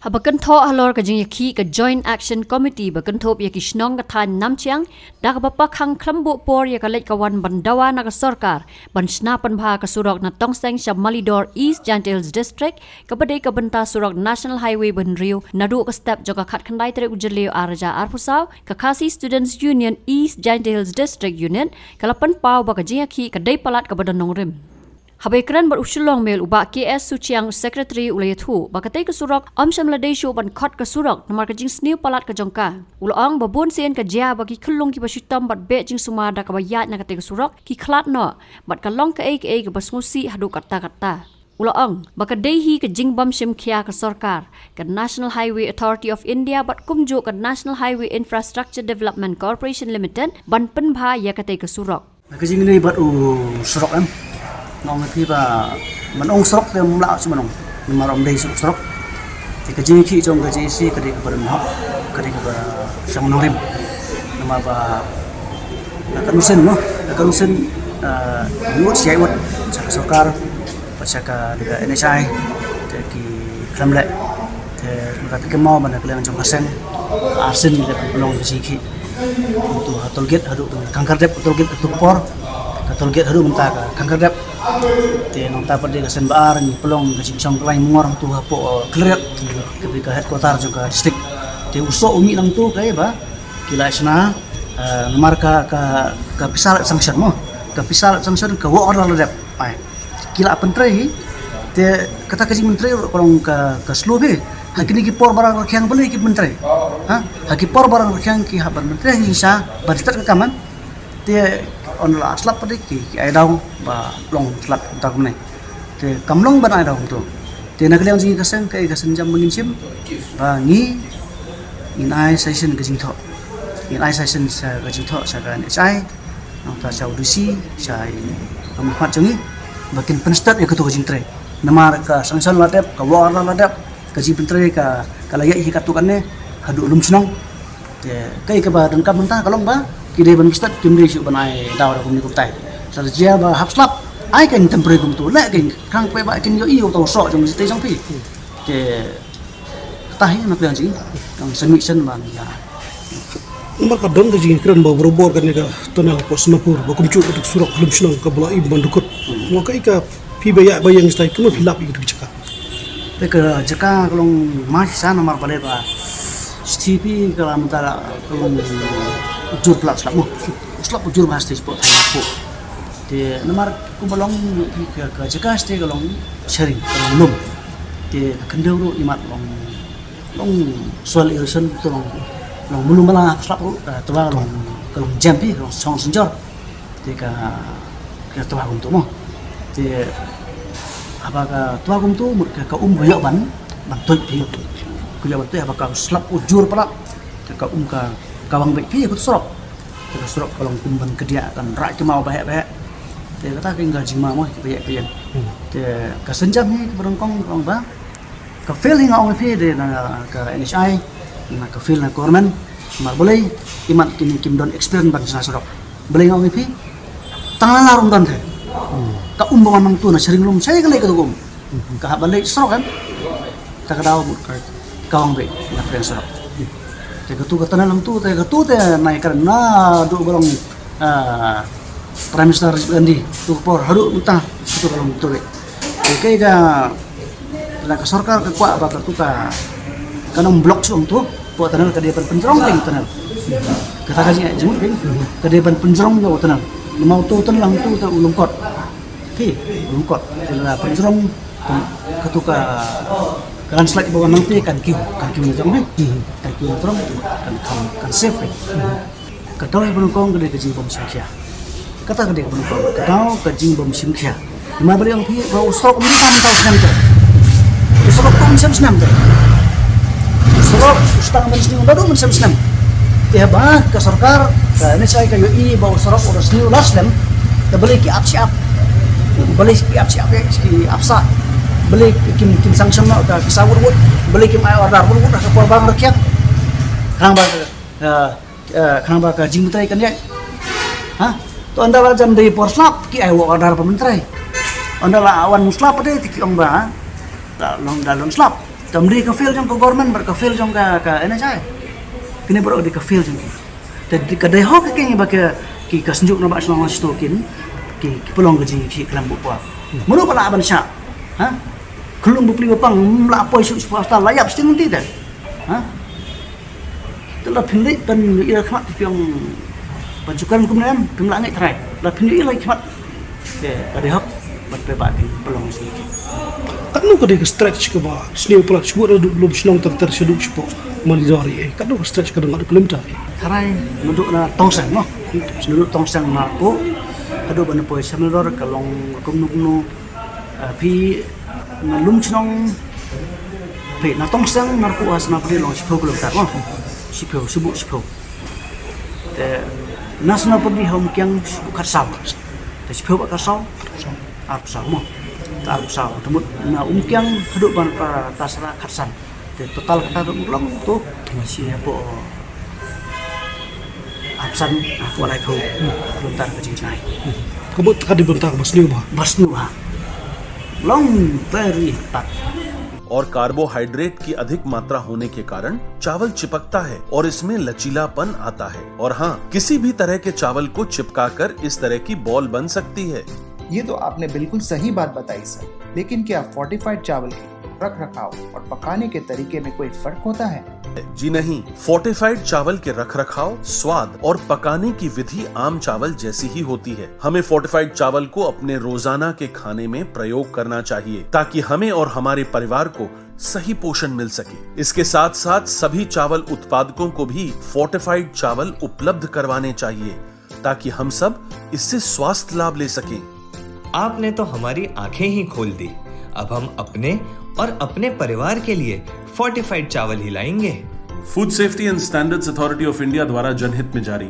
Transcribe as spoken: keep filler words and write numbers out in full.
Haba kynthoh halor ka jingïakhih ka Joint Action Committee ba kynthup ïa ki shnong ka thaiñ Namchiang, da kaba pakhang khlem buh por ïa ka leit ka wan ban dawa na ka sorkar ban shna pynbha ka surok na Tongseng sha Malidor, East Jaintia Hills District, kaba dei ka bynta surok National Highway ba hynriew, naduh ka step jong ka khatkhyndai tarik u Jylliew ar hajar arphew saw, ka Khasi Students Union East Jaintia Hills District Unit ka la pynpaw ba ka jingïakhih ka dei palat kaba don nongrim. Haba ïakren bad u Shillong Mail, u Bah K S Suchiang, Secretary, u la ïathuh ba katei ka surok ym shym la dei shuh ban khot ka surok namar ka jingsniew palat ka jong ka. U la ong ba bun sien ka jia ba ki khyllung kiba shitom bad beh jingsumar da kaba ïaid na katei ka surok ki khlad noh bad ka long kaei kaei kaba sngewsih haduh katta katta. U la ong ba ka dei hi ka jingbym shim khia ka sorkar, ka National Highway Authority of India bad kumjuh ka National Highway Infrastructure Development Corporation Limited ban pynbha ïa katei ka surok. Ka jingïadei bad u surok em. Nga ong ïa phi ba man ong surok te ym lah shuh man ong. Namar ym dei shuh surok. Te ka jingïakhih jong ka J A C ka dei kaba don hok, ka dei kaba shong nongrim. Namar ba la ka nusin mo, la ka nusin, eh, ngut sha ngut, sha ka sorkar, bad sha ka, ka N H I, te ki khlem leh. Te nga kynmaw ba na ka liang jong ka seng, arsien ki la pynlong ka jingïakhih. Kumto ha toll gate haduh Khangkardep, ka toll gate haduh ka por, ka toll gate haduh mynta ka Khangkardep. Te nangta pat de ka sien ba ar ngi pynlong ka jingshong klaiñ mungor hangto hapoh, eh, Khliehriat, ka dei ka headquarter jong ka district. Te u soh u mih nangto kaei ba ki la shna, eh, namar ka, ka, ka pisa la sanction mo. Ka pisa la sanction ka work order la dep. Ai. Ki la pyntrei hi. Te kata ka jingpyntrei ruh ka long ka, ka slow hi. Ha kine ki por ba rang rkhiang balei ki pyntrei. Ha? Ha ki por ba rang rkhiang ki hap ban pyntrei hi sha ban start ka kam. Te yn la slap pat de ki, ki ai daw ba long slap kumta kumne. Te kam long ban ai daw kumto. Te na ka liang jong ngi ka seng, kaei ka sienjam ba ngin shim, ba ngi, ngin ai suggestion ka jingthoh. Ngin ai suggestion sha ka jingthoh sha ka N H I, nangta sha u D C, sha i, ka mukmat jong ngi, ba kin pynstart ïa kato ka jingtrei. Namar ka sanction la dep, ka work order la dep, ka jingpyntrei ka, ka la ïaid hi katto katne haduh lum shnong. Te kaei kaba donkam mynta ka long ba ki dei ban start, kim dei shuh ban ai daw da kumne kumtai. Sa jia ba hap slap, ai kein temporary kumto, leh kein, khnang ba kin ïohi ïa uta u soh jong ka jingtei jong phi. Te kata hi na ka liang jong ngi, ka submission ba ngi ïa. Namar ka don ka jingkren ba barabor kane ka tunnel hapoh Sonapur ba kumjuh ka duk surok lum shnong kaba la im ban dukut. Mo kaei ka phi ba ïa ba ïeng stai kumno phi lap ïa ka duk jaka. Te ka jaka ka long ma shisha namar balei ba shithi phi ka la mynta la ka long jur palat slap mo. Slap jur ba shithi spot. Te namar kumba long phi ka, ka jaka shithi ka long sharing, ka long lum. Te ka khyndew ruh imat long, long soil erosion to long, long mulu mala slap ruh, ka twa long, ka long jam phi, ka long song sinjor. Te ka, ka twa kumto mo. Te haba ka twa kumto mut ka, ka um ka ïoh ban, ban tuid phi. Ka ïoh ban tuid haba ka slap u jur palat. Te ka um ka, ka wang beit phi ka surok. Te ka surok ka long kum ban kdiah kan rah ki maw baheh baheh. Te kata ka ing ka jingma mo ki baheh baheh. Hmm. Te ka sienjam hi ka ba nyngkong ka long ba ka fail hi nga ong ïa phi de na ka N H I, na ka fail na government, namar balei imat kine kim don experience ban shna surok. Balei nga ong ïa phi? Tang la la ruh ym don te. Hmm. Ka um ba wan nangto na sharing lum, sharing ka lei ka tu um. Hmm. Ka hap ban leit surok em. Ta ka daw mut ka, ka wang beit na pdeng surok. Te katu ka tunnel nangto, te katu te nai kren naduh ba long, ah, Prime Minister Rajiv Gandhi, tu ka por haduh mynta, katu ka long tu beit. Te kaei ka, la ka sorkar ka kwah ba katu ka, kan ym block shuh hangto, pdeng tunnel ka dei ban pynjrong pdeng tunnel. Kata ka jing, jing pdeng, ka dei ban pynjrong ïa u tunnel. Namar uto u tunnel hangto uta u lyngkot. Phi, u lyngkot. Te la pynjrong, katu ka, ka landslide ba wan nangte kan kiew, kan kiew na jrong phi. Kan kiew na jrong, kan, kan, kan safe phi. Ka daw ba nyngkong ka dei ka jingbym shim khia. Kata ka dei ka ba nyngkong. Ka daw ka jingbym shim khia. Namar balei ong phi ba u surok um dei kam tau snem te. U surok um shim snem te. U surok u sdang ban sniew naduh ban shim snem. Te haba ka sorkar ka N H I ka ïohi ba u surok u da sniew lar snem. Te balei ki ap shi ap. Balei ki ap shi ap ïa ki ap sah. Balei kim, kim sanction noh ka pisa wut wut. Balei kim ai order wut wut ha ka por ba rkhiang. Khnang ba ka, eh, eh, khnang ba ka jingmyntoi kan ïaid. Ha? To ynda la jan dei por slap ki ai work order ban pyntrei. Ynda la wan slap pat de te ki ong ba, ha? Da long, da long slap. Tam dei ka fail jong ka government bad ka fail jong ka, ka N H I. Kine baroh dei ka fail jong ki. Te dei ka dei hok ka kine ba ka, ki ka synjuk na ba shnong na shnong kin, ki, ki pynlong ka jingkhlem buh pua. Mano ba lah ban shah? Ha? Khlung bapli bapang, la poi suk suk hasta la ïap sting ti te. Ha? Te la pynlih pan ïa khmat piong pan sukan kum nem, pynlah ngai trai. La pynlih ïa khmat. Te ka dei hok ban pe ba ki pynlong sini. Katno ka dei ka stretch ka ba sniew pla shuwa da lum shnong ter ter shaduh shapoh Maledor eh. Katno ka stretch ka dang adu kilometer eh. Tharai naduh na Tongseng mo. Naduh Tongseng Marpo. Haduh ban poi Maledor ka long kumno kumno. Ah, phi na lum shnong phi na Tongseng Marpo ha Senapati long shiphew kilometer mo. Shiphew, shiphew, shiphew. Te na Senapati ha Umkiang shiphew khatsaw. Te shiphew ba khatsaw. Arphew saw mo. Te arphew saw. Te mut na Umkiang haduh ban pa Tasra khatsan. Te total kata tu long tu shi hapoh arphew san, hapoh laiphew kilometer ka jingjngai. Ka mut ka dei bynta ka ba sniew ba. Ba sniew ba. Long very hard. और कार्बोहाइड्रेट की अधिक मात्रा होने के कारण चावल चिपकता है और इसमें लचीलापन आता है। और हाँ, किसी भी तरह के चावल को चिपकाकर इस तरह की बॉल बन सकती है। ये तो आपने बिल्कुल सही बात बताई सर, लेकिन क्या फोर्टिफाइड चावल के रख रखाव और पकाने के तरीके में कोई फर्क होता है? जी नहीं, फोर्टिफाइड चावल के रखरखाव, स्वाद और पकाने की विधि आम चावल जैसी ही होती है। हमें फोर्टिफाइड चावल को अपने रोजाना के खाने में प्रयोग करना चाहिए, ताकि हमें और हमारे परिवार को सही पोषण मिल सके। इसके साथ साथ सभी चावल उत्पादकों को भी फोर्टिफाइड चावल उपलब्ध करवाने चाहिए, ताकि हम सब इससे स्वास्थ्य लाभ ले सकें। आपने तो हमारी आंखें ही खोल दी। अब हम अपने और अपने परिवार के लिए फोर्टिफाइड चावल ही लाएंगे। Food Safety and Standards Authority of India द्वारा जनहित में जारी।